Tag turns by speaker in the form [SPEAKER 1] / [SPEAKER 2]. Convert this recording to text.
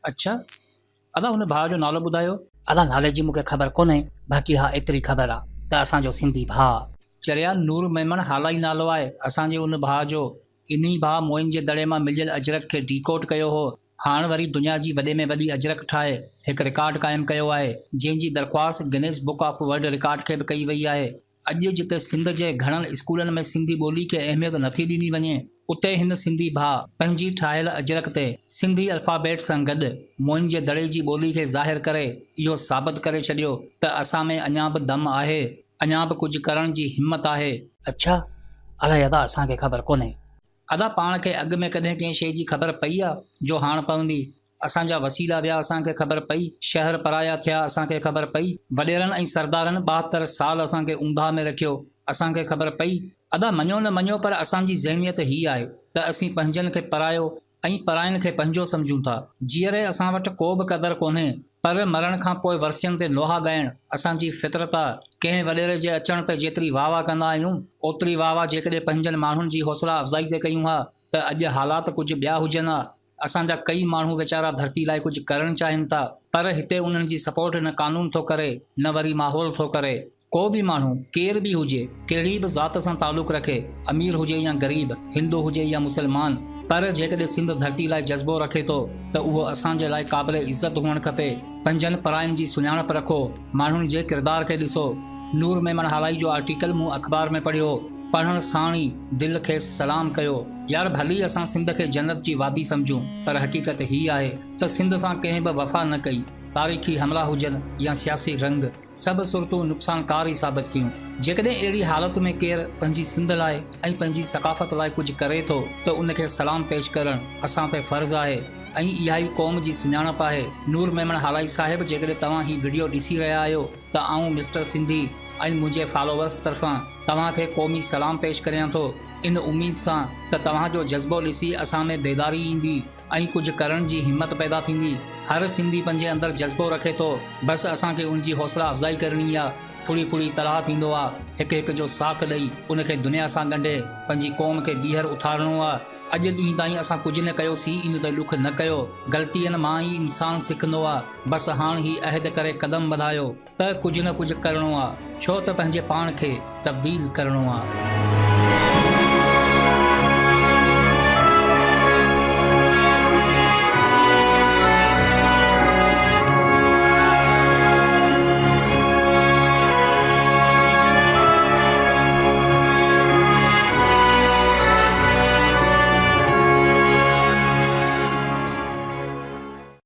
[SPEAKER 1] اڇا ادا هن ڀاء جو نالو ٻڌايو. ادا نالي جي مونکي خبر ڪونهي باقي ها ايتري خبر آ ته اسان جو سنڌي ڀاء. چريا نور ميمڻ هالائي نالو آهي اسان جي ان ڀاء جو. انهي ڀاء موئن جي دڙي مان مليل اجرڪ کي ڊيڪوڊ ڪيو هو. هاڻ وري دنيا جي وڏي ۾ وڏي اجرڪ ٺاهي هڪ رڪارڊ قائم ڪيو آهي جنهن جي درخواست Guinness book of world record کي به ڪئي وئي آهي. اڄ جتي سنڌ جي گهڻن اسڪولن ۾ سنڌي ٻولي کي اهميت نٿي ڏني وڃي، اتي هن سنڌي ڀاء پنهنجي ٺاهيل اجرڪ تي سنڌي الفابيٽ سان گڏ موئن جي دڙي جي ٻولي کي ظاهر ڪري اهو ثابت ڪري ڇڏيو ته اسان ۾ اڃا به دم آهي، اڃا به ڪجهه ڪرڻ جي همت آهي. اڇا! الائي ادا اسان کي خبر ڪونهي. ادا پاڻ کي اڳ ۾ ڪڏهن ڪنهن شيء جي خبر پئي آ جو هاڻ پوندي. اسان جا وسيلا ويا اسان کي خبر پئي، شهر پرايا ٿيا اسان کي خبر پئي، وڏيرن ۽ سردارن 72 سال اسان کي اونداهه ۾ رکيو اسان کي خبر پئي. ادا مڃو نه مڃو پر اسان جي ذهنيت هي آهي ته اسين پنهنجن کي پرايو ۽ پراين کي پنهنجو سمجهون ٿا. جيئري اسان وٽ ڪو به قدر ڪونهي پر مرڻ کان پوء ورسين تي نوحا ڳائڻ اسان جي فطرت آ. ڪنهن وڏيري جي اچڻ تي جيتري واهه واهه ڪندا آهيون اوتري واهه واهه جيڪڏهن پنهنجن ماڻهن جي حوصلا افزائي تي ڪيون ها ته اڄ حالات ڪجهه ٻيا هجن ها. اسان جا ڪئي ماڻهو ويچارا ڌرتي لاء ڪجهه ڪرڻ چاهين ٿا پر هتي انهن جي سپورٽ نه قانون ٿو ڪري نه وري ماحول ٿو ڪري. ڪو به ماڻهو ڪير به هجي ڪهڙي به ذات سان تعلق رکي امير هجي يا غريب هندو هجي يا مسلمان پر جيڪڏهن سنڌ ڌرتي لاء جذبو رکي ٿو ته اهو اسان جي لاء قابل عزت هئڻ کپي. پنهنجن پراين جي سڃاڻپ رکو ماڻهن جي ڪردار کي ڏسو. نور ميمڻ هالائي جو آرٽيڪل مون اخبار ۾ پڙهيو. پڙهڻ ساڻ ئي دل کيس سلام ڪيو. يار ڀلي اسان سنڌ کي جنت جي وادي سمجهون پر حقيقت هي آهي ته سنڌ سان ڪنهن به وفا نه ڪئي. تاريخي حملا هجن يا سياسي رنگ سڀ صورتون نقصانڪار ئي ثابت ٿيون. جيڪڏهن اهڙي حالت ۾ ڪير پنهنجي سنڌ لاء ۽ پنهنجي ثقافت لاء ڪجهه ڪري ٿو ته ان کي سلام پيش ڪرڻ اسان تي فرض آهي ۽ اها ئي قوم جي سڃاڻپ آهي. نور ميمڻ هالائي صاحب جيڪڏهن توهان هي وڊيو ڏسي رهيا آهيو ته آئون مسٽر سنڌي ۽ منهنجي فالوورس طرفان توهان کي قومي سلام پيش ڪريان ٿو ان اميد سان ته توهان جو جذبو ڏسي اسان ۾ بيداري ايندي ۽ ڪجهه ڪرڻ جي همت پيدا ٿيندي. هر سنڌي پنهنجي اندر جذبو رکي ٿو بس اسان کي ان جي حوصلا افزائي ڪرڻي آ. ڦڙي ڦڙي تلاء ٿيندو آ. هڪ هڪ جو ساٿ ڏئي ان کي دنيا سان ڳنڍي پنهنجي قوم کي ٻيهر اٿارڻو آ. اڄ ڏينهن تائين اسان ڪجهه نه ڪيو سي ان تي ڏک نه ڪيو. غلطين مان ئي انسان سکندو آ. بس هاڻ هي عهد ڪري قدم وڌايو. ته ڪجهه نه ڪجهه ڪرڻو آ، ڇو ته پنهنجي پاڻ کي تبديل ڪرڻو آ.